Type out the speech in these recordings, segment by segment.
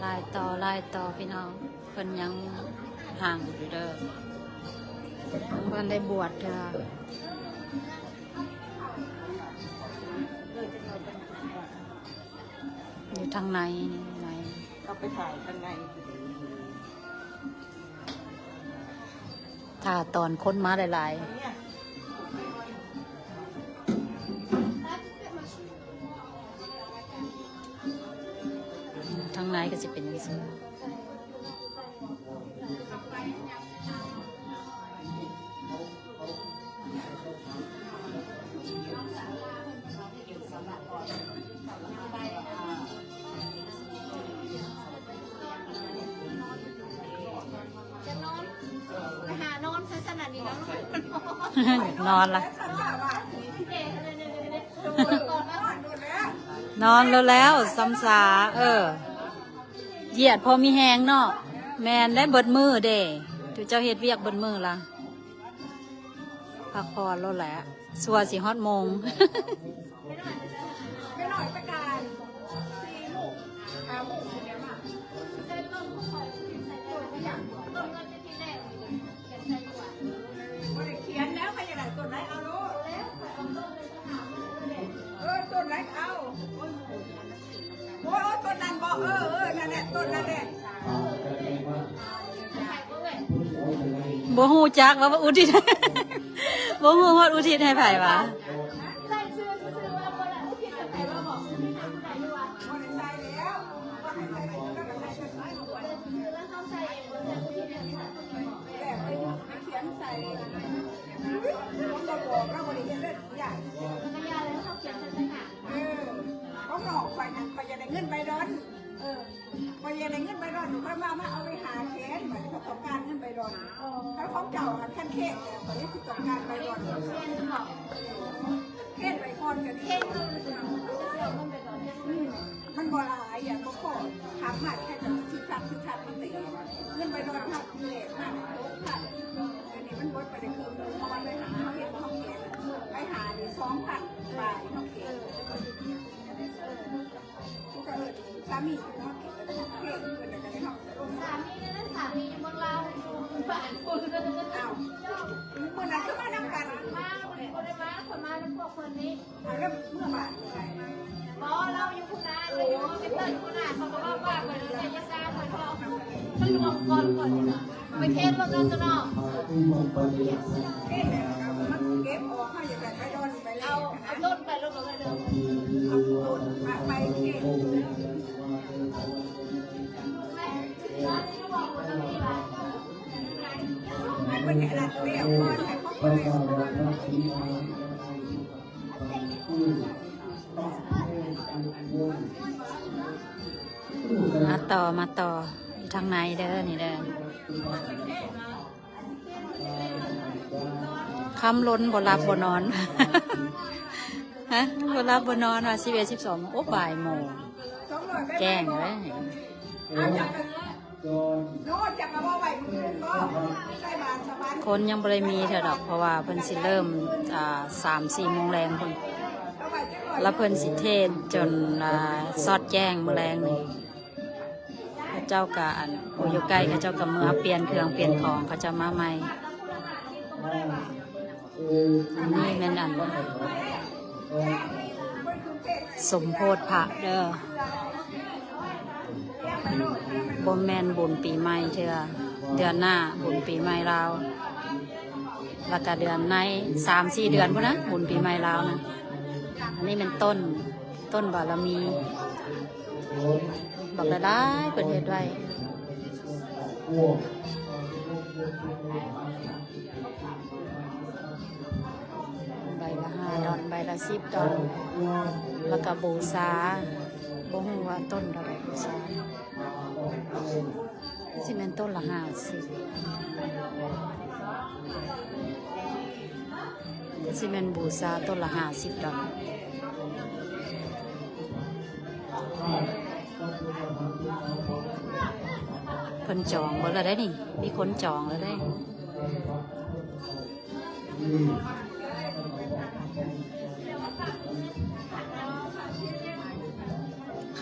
ຫຼາຍຕໍ່ ຫຼາຍຕໍ່ ພີ່ນ້ອງ ເພິ່ນຍັງຫ້າງຢູ່ເດີ ຍັງບໍ່ທັນໄດ້ບວດເທື່ອ ຢູ່ທາງໃນນີ້ ໃນ ເຂົ້າໄປຖ່າຍຂ້າງໃນ ຖ້າຕອນຄົນມາຫຼາຍໆ ທາງໃນກໍຊິເປັນຈັ່ງຊີ້. ຈະນອນ ໄປຫານອນຊະຊັ້ນ ອັນນີ້ນະ ນອນລະ ນອນແລ້ວ ແລ້ວ ຊຳຊາ ເອີ ຢຽດພໍມີແຮງເນາະ ແມ່ນໄດ້ເບິດມື້ເດ້ ເຈົ້າເຮັດວຽກເບິດມື້ລະ ພັກຜ່ອນໂລດແຫຼະ ຊົ່ວຊິຮອດໂມງ. ໄປໜ້ອຍປະການ ສີ່ໂມງ ຫ້າໂມງ ບໍ່ໄດ້ຂຽນແລ້ວ ໃຜຢາກໄດ້ຕົ້ນໃດເອົາໂລດ ເອີ ຕົ້ນໃດເອົາ ໂອ້ຍ ຕົ້ນນັ້ນບໍ່ ເອີ ເອີ ນັ້ນແຫຼະ ຕົ້ນນັ້ນແຫຼະ. ບໍ່ຮູ້ຈັກວ່າອຸທິດ ບໍ່ຮູ້ຮອດອຸທິດໃຫ້ໃຜຫວາ. ຂອງນ້ອງຂ້ອຍນັ້ນ ຂ້ອຍຢາກໄດ້ເງິນໃບດອນ ເອີ ຂ້ອຍຢາກໄດ້ເງິນໃບດອນ ຂ້ອຍວ່າມາເອົາໄປຫ້າແສນ ຂ້ອຍຕ້ອງການເງິນໃບດອນ ຄັນຂອງເຈົ້າຫັ້ນ ຄັນເຄສແລ້ວ ຂ້ອຍຊິຕ້ອງການໃບດອນ ເຄສໄວ້ກ່ອນ ເຄສ ມັນບໍ່ຫຼາຍ ບໍ່ພໍ ຖາມມາແຄ່ຈະຊິຄັກ ຊິຄັກ ມັນເຕັມ ເງິນໃບດອນເຮົາແລກມາຫົກພັນ ອັນນີ້ມັນເບິດໄປໄດ້ເຄິ່ງໜຶ່ງ ເຮົາເຮັດ ເຮົາເຄສ ໄປຫານີ້ສອງພັນປາຍ ເຮົາເຄສ ສາມີເນາະ ເພງເພິ່ນກໍໄດ້ເນາະ ສາມີນັ້ນ ສາມີຢູ່ເມືອງລາວ ຢູ່ບ້ານພຸ້ນ ອ້າວ ມື້ນັ້ນຄືມານຳກັນ ມາ ບໍ່ໄດ້ມາ ຂ້ອຍມານຳພວກເພິ່ນນີ້ ອ້າວ ແລ້ວເມືອບ້ານເມື່ອໃດ? ບໍ່ ລາວຢູ່ພຸ້ນນະ ລາວຢູ່ເມືອງເປັນເຕີນພຸ້ນນະ ເຂົາກໍເວົ້າວ່າຂ້ອຍນີ້ແຫຼະ ຢ່າຊ້າ ຂ້ອຍເວົ້າ ມັນລວມກ່ອນຂ້ອຍ ໄປເຄສລົດເນາະ ຊະເນາະ ເຄສແລ້ວກໍມັນເກັບອອກ ເຮົາຢາກໄດ້ໃບດອນ ເອົາ ເອົາຕົ້ນໄປໂລດ ເອົາຕົ້ນໄປ ໄປເຂດ ໃຫ້ເພິ່ນໄດ້ລັດແລ້ວກ່ອນ ໃຫ້ເຂົາເປີດແລ້ວກ່ອນ ມາຕໍ່ ມາຕໍ່ ຢູ່ທາງໃນເດີ ນີ້ເດີ. ຄ່ຳລົນບໍ່ຫຼັບບໍ່ນອນ ຮະ ບໍ່ຫຼັບບໍ່ນອນວ່າ ສິບເອັດ ສິບສອງ ໂອ້ ບ່າຍໂມງ ແຈ້ງເລີຍ ຄົນຍັງບໍ່ໄດ້ມີເທື່ອດອກ ເພາະວ່າເພິ່ນຊິເລີ່ມ ອ່າ ສາມສີ່ໂມງແລງພຸ້ນ ລະເພິ່ນຊິເທດຈົນ ອ່າ ຊອດແຈ້ງມື້ແລງນີ້. ເຂົາເຈົ້າກະ ອັນ ຜູ້ຢູ່ໃກ້ເຂົາເຈົ້າກະເມືອປ່ຽນເຄື່ອງປ່ຽນຂອງ ເຂົາເຈົ້າມາໃໝ່. ອັນນີ້ແມ່ນ ອັນ ສົມໂພດພະເດີ ບໍ່ແມ່ນບຸນປີໃໝ່ເທື່ອ ເດືອນໜ້າບຸນປີໃໝ່ລາວ ລະກະເດືອນໃນ ສາມສີ່ເດືອນພຸ້ນນະ ບຸນປີໃໝ່ລາວນະ. ອັນນີ້ແມ່ນຕົ້ນ ຕົ້ນບາລະມີ ບັກຫຼາຍໆ ເພິ່ນເຮັດໄວ້ ໃບລະຫ້າດອນ ໃບລະສິບດອນ ແລ້ວກະບູຊາ ບໍ່ຮູ້ວ່າຕົ້ນເທົ່າໃດບູຊາ ຊິແມ່ນຕົ້ນລະຫ້າສິບ ຊິແມ່ນບູຊາຕົ້ນລະຫ້າສິບດອນ. ເພິ່ນຈອງເບິດແລ້ວເດ້ນີ້ ມີຄົນຈອງແລ້ວເດ້. ຄ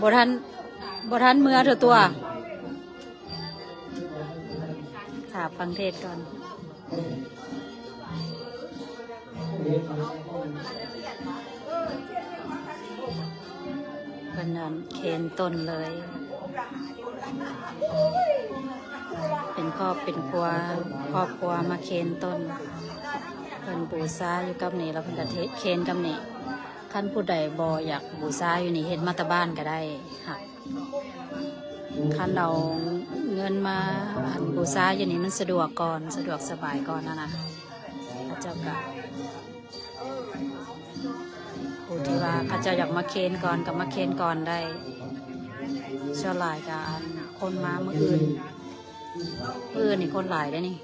ບໍ່ທັນ ບໍ່ທັນເມືອເທື່ອຕົວະ ຖ້າຟັງເທດກ່ອນ. ເພິ່ນນັ້ນເຄນຕົ້ນເລີຍ ເປັນຄອບເປັນຄົວ ຄອບຄົວມາເຄນຕົ້ນ ເພິ່ນບູຊາຢູ່ກັບນີ້ ແລ້ວເພິ່ນກໍເຄນກັບນີ້. ຄັນຜູ້ໃດບໍ່ຢາກບູຊາຢູ່ນີ້ ເຮັດມາແຕ່ບ້ານກໍໄດ້ ຫາກ ຄັນເອົາເງິນມາ ອັນ ບູຊາຢູ່ນີ້ ມັນສະດວກກ່ອນ ສະດວກສະບາຍກ່ອນຫັ້ນນະ ເຂົາເຈົ້າກະ ຜູ້ທີ່ວ່າເຂົາເຈົ້າຢາກມາເຄນກ່ອນກໍມາເຄນກ່ອນໄດ້. ສ່ວນຫຼາຍກະ ອັນ ຄົນມາມື້ອື່ນ ມື້ອື່ນນີ້ຄົນຫຼາຍເດ້ນີ້.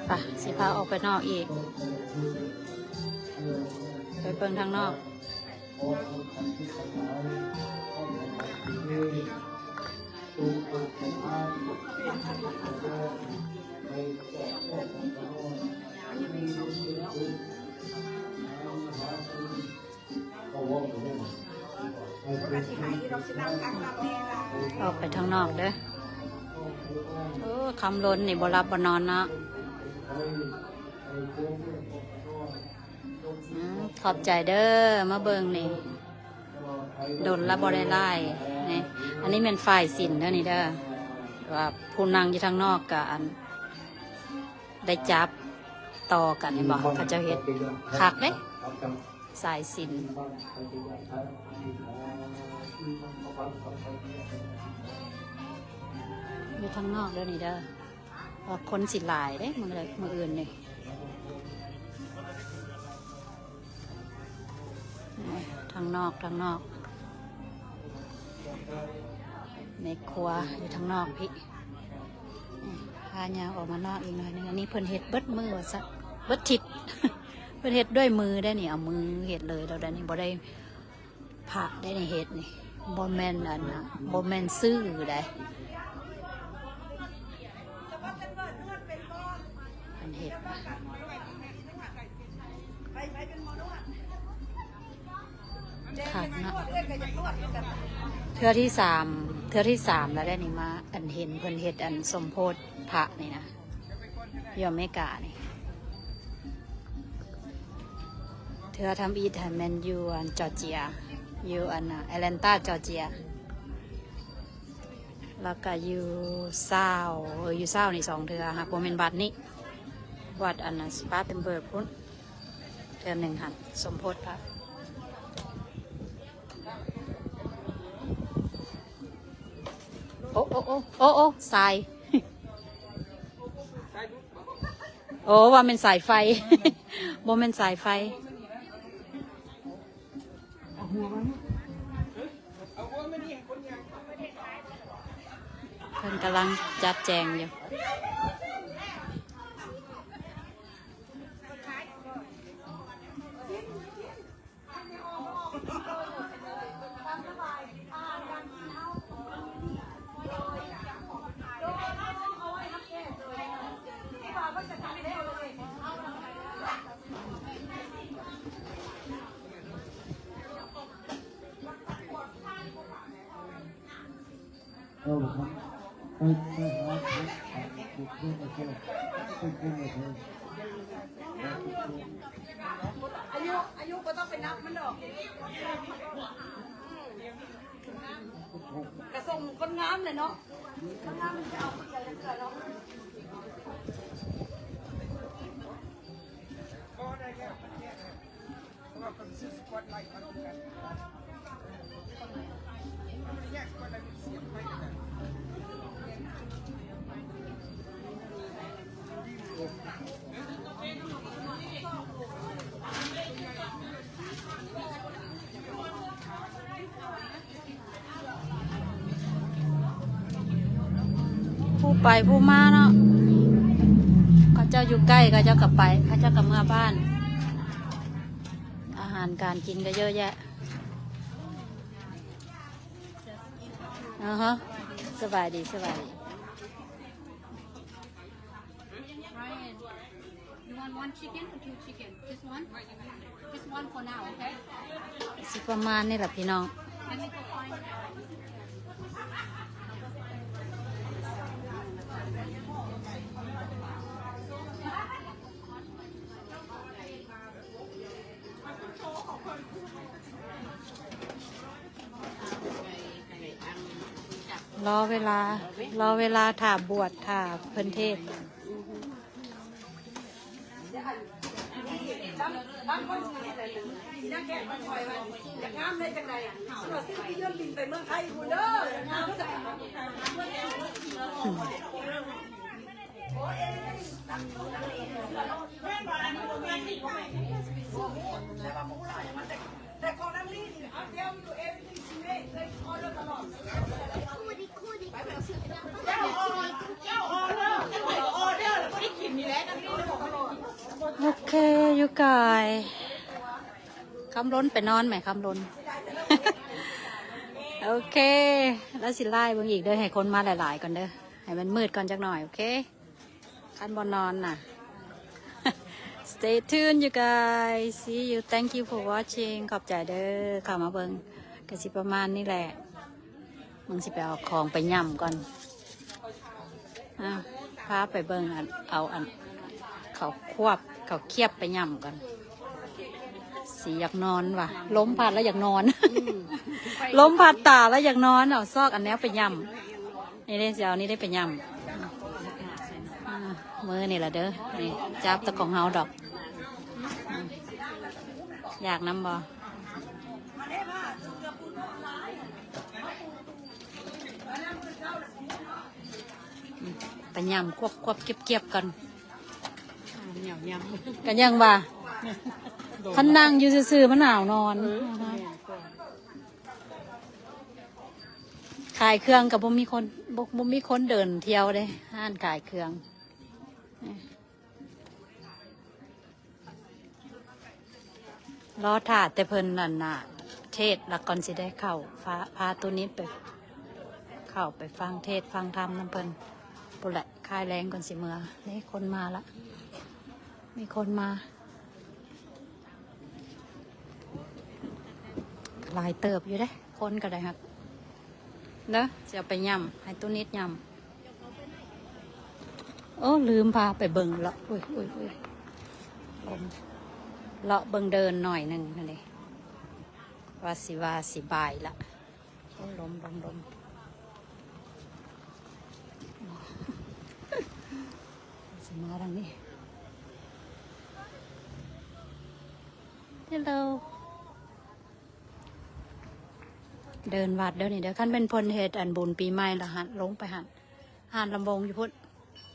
ໄປ ຊິພາອອກໄປນອກອີກ ໄປເບິ່ງທາງນອກ. ອອກໄປທາງນອກເດີ້. ໂອ້ ຄຳລົນນີ້ບໍ່ຫຼັບບໍ່ນອນເນາະ. ອືມ ຂອບໃຈເດີ້ ມາເບິ່ງນີ້ ດົນລະບໍ່ໄດ້ຫຼາຍນີ້. ອັນນີ້ແມ່ນຝາຍສິນເດີ້ນີ້ເດີ້ ວ່າຜູ້ນັ່ງຢູ່ທາງນອກກະ ອັນ ໄດ້ຈັບຕໍ່ກັນ ເຫັນບໍ່ ເຂົາເຈົ້າເຮັດຄັກເດ້ ສາຍສິນ. ຢູ່ທາງນອກເດີ້ນີ້ເດີ້ ວ່າຄົນຊິຫຼາຍເດ້ ມື້ ມື້ອື່ນນີ້. ທາງນອກ ທາງນອກ ແມ່ຄົວຢູ່ທາງນອກພີ້. ພາຍ່າງອອກມານອກອີກໜ້ອຍໜຶ່ງ. ອັນນີ້ເພິ່ນເຮັດເບິດມື້ວ່າຊັ້ນ ເບິດທິດ ເພິ່ນເຮັດດ້ວຍມືໄດ້ນີ້ ເອົາມືເຮັດເລີຍ. ແລ້ວໄດ້ນີ້ ບໍ່ໄດ້ ພະໄດ້ນີ້ເຮັດນີ້ ບໍ່ແມ່ນອັນນະ ບໍ່ແມ່ນຊື່ໃດ ອັນເຮັດ ຄັກເນາະ. ເທື່ອທີສາມ ເທື່ອທີສາມແລ້ວໄດ໋ນີ້ ມາອັນເຫັນເພິ່ນເຮັດອັນສົມໂພດພະນີ້ນະ ຢູ່ອາເມລິການີ້. ເທື່ອທຳອິດຫັ້ນແມ່ນຢູ່ອັນຈອເຈຍ ຢູ່ອັນແອດແລນຕາຈອເຈຍ ແລ້ວກະຢູ່ຊາວ ເອີ ຢູ່ຊາວນີ້ສອງເທື່ອ ຫາກບໍ່ແມ່ນວັດນີ້ ວັດອັນສະປາເຕັມເບີກພຸ້ນ ເທື່ອໜຶ່ງຫັ້ນ ສົມໂພດພະ ໂອ້ ໂອ້ ໂອ້ ໂອ້ ໂອ້ ສາຍ ໂອ້ ວ່າແມ່ນສາຍໄຟ ບໍ່ແມ່ນສາຍໄຟ ເພິ່ນກຳລັງຈັດແຈງຢູ່. ອາຍຸ ອາຍຸບໍ່ຕ້ອງໄປນັບມັນດອກ ກະສົ່ງຄົນງາມແຫຼະເນາະ ຄົນງາມມັນຈະເອົາຜູ້ດຽວຈັກເທື່ອເນາະ. ຜູ້ໄປຜູ້ມາເນາະ ເຂົາເຈົ້າຢູ່ໃກ້ ເຂົາເຈົ້າກໍໄປ ເຂົາເຈົ້າກໍເມືອບ້ານ. ອາຫານການກິນກໍເຍອະແຍະ. ອາຮະ ສະບາຍດີ ສະບາຍດີ. Ryan, you want one chicken or two chicken? Just one? Just one for now, okay? ຊິປະມານນີ້ລະພີ່ນ້ອງ. Let me go find out. ລໍເວລາ ລໍເວລາຖ້າບວດ ຖ້າເພິ່ນເທດ. ໂອເຄ ຢູ່ກາຍ ຄຳລົນໄປນອນແໝ ຄຳລົນ. ໂອເຄ ລາວຊິໄລ່ເບິ່ງອີກເດີ ໃຫ້ຄົນມາຫຼາຍໆກ່ອນເດີ ໃຫ້ມັນມືດກ່ອນຈັກໜ່ອຍ. ໂອເຄ ຄັນບໍ່ນອນນະ. Stay tuned, you guys. See you. Thank you for watching. ຂອບໃຈເດີ ເຂົ້າມາເບິ່ງ. ກະຊິປະມານນີ້ແຫຼະ. ມັນຊິໄປເອົາຂອງໄປຫຍ້ຳກ່ອນ. ອ່າ ພາໄປເບິ່ງອັນ ເອົາອັນ ເຂົ້າຄວບ ເຂົ້າຄຽບໄປຫຍ້ຳກ່ອນ. ຊິຢາກນອນວ່າ ລົມພັດແລ້ວຢາກນອນ. ອືມ ລົມພັດຕາແລ້ວຢາກນອນ. ເອົາຊອກອັນແນວໄປຫຍ້ຳ. ນີ້ເດ້ ຊິເອົານີ້ໄດ້ໄປຫຍ້ຳ. ອ່າ ມື້ນີ້ລະເດີ ນີ້ຈັບແຕ່ຂອງເຮົາດອກ. ຢາກນຳບໍ່? ໄປຫຍ້ຳຄວບໆ ຄຽບໆ ກ່ອນ. ກະຍັງວ່າ ຄັນນັ່ງຢູ່ຊື່ໆ ມັນໜາວນອນ. ເອີ ຂາຍເຄື່ອງກໍບໍ່ມີຄົນ ບໍ່ ບໍ່ມີຄົນເດີນທ່ຽວເດ້ ຮ້ານຂາຍເຄື່ອງ. ລໍຖ້າແຕ່ເພິ່ນນັ້ນນະ ເທດ ລະກ່ອນຊິໄດ້ເຂົ້າ ພາ ພາຕູນິດໄປ ເຂົ້າໄປຟັງເທດຟັງທຳນຳເພິ່ນ. ພຸ້ນແຫຼະ ຄ້າຍແລງກ່ອນຊິເມືອ. ນີ້ຄົນມາລະ ມີຄົນມາ ຫຼາຍເຕີບຢູ່ເດ້ ຄົນກໍໄດ້ຮັກເດີ. ຊິເອົາໄປຫຍ້ຳ ໃຫ້ຕູນິດຫຍ້ຳ. ໂອ້ ລືມພາໄປເບິ່ງລະ. ອຸ້ຍ ອຸ້ຍ ອຸ້ຍ ລົມ. ເລາະເບິ່ງເດີ່ນໜ້ອຍໜຶ່ງຫັ້ນເດ ວ່າຊິວ່າຊິບາຍລະ. ໂອ້ ລົມ ລົມ ລົມ ຊິມາທາງນີ້. Hello. ເດີ່ນວັດເດີນີ້ເດີ. ຄັນແມ່ນເພິ່ນເຮັດອັນບຸນປີໃໝ່ລະຫັ້ນ ລົງໄປຫັ້ນ ຮ້ານລຳວົງຢູ່ພຸ້ນ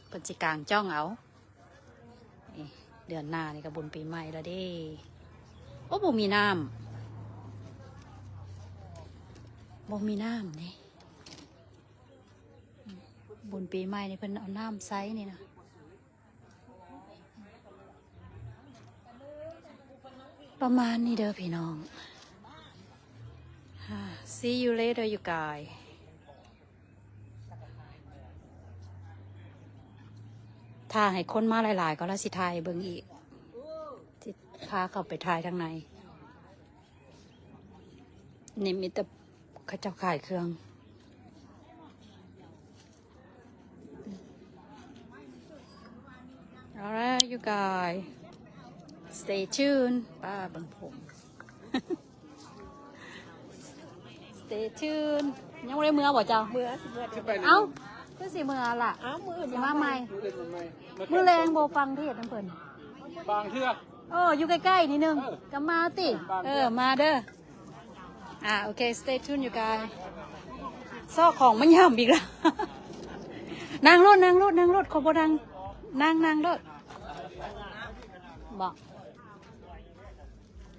ເພິ່ນຊິກາງຈ້ອງເອົາ. ນີ້ເດືອນໜ້ານີ້ກໍບຸນປີໃໝ່ລະເດ້. ໂອ້ ບໍ່ມີນ້ຳ ບໍ່ມີນ້ຳເດ້. ບຸນປີໃໝ່ນີ້ເພິ່ນເອົານ້ຳໃສ່ນີ້ນະ. ປະມານນີ້ເດີພີ່ນ້ອງ. See you later, you guys. ຖ້າໃຫ້ຄົນມາຫຼາຍໆ ກໍລະຊິຖ່າຍໃຫ້ເບິ່ງອີກ ຊິພາເຂົ້າໄປຖ່າຍທາງໃນ. ນີ້ມີແຕ່ເຂົາເຈົ້າຂາຍເຄື່ອງ. Alright, you guys, stay tuned. ປ້າເບິ່ງຜົມ. Stay tuned. ຍັງບໍ່ໄດ້ເມືອບໍ່ເຈົ້າ? ເມືອ ຊິເມືອ. ເອົ້າ ຄືຊິເມືອລະ? ເອົ້າ ມື້ອື່ນຊິມາໃໝ່. ມື້ອື່ນມາໃໝ່. ມື້ແລງບໍ່ຟັງເທດນຳເພິ່ນ? ບາງເທື່ອ. ເອີ ຢູ່ໃກ້ໆ ນີ້ໜຶ່ງ ເອີ ກໍມາຕິ. ບາງເທື່ອ. ເອີ ມາເດີ. ອ່າ ໂອເຄ stay tuned, you guys. ຊອກຂອງມາຫຍ້ຳອີກລະ. ນັ່ງໂລດ ນັ່ງໂລດ ນັ່ງໂລດ ເຂົາບໍ່ນັ່ງ. ນັ່ງ ນັ່ງໂລດ. ເ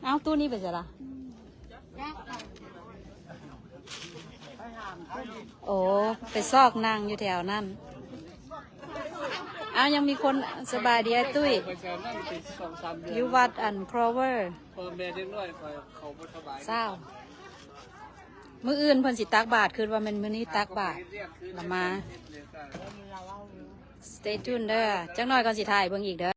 ອົ້າ ຕູ້ນີ້ໄປໃສລະ? ໂອ້ ໄປຊອກນັ່ງຢູ່ແຖວນັ້ນ. ອ້າວ ຍັງມີຄົນ. ສະບາຍດີອ້າຍຕຸ້ຍ. ຢູ່ວັດອັນ Prover. ເອີ ແມ່ເດັກນ້ອຍຂ້ອຍເຂົາບໍ່ສະບາຍ. ຊາວ ມື້ອື່ນເພິ່ນຊິຕັກບາດ, ຄິດວ່າແມ່ນມື້ນີ້ຕັກບາດລະມາ. Stay tuned ເດີ, ຈັກໜ້ອຍກ່ອນຊິຖ່າຍເບິ່ງອີກເດີ.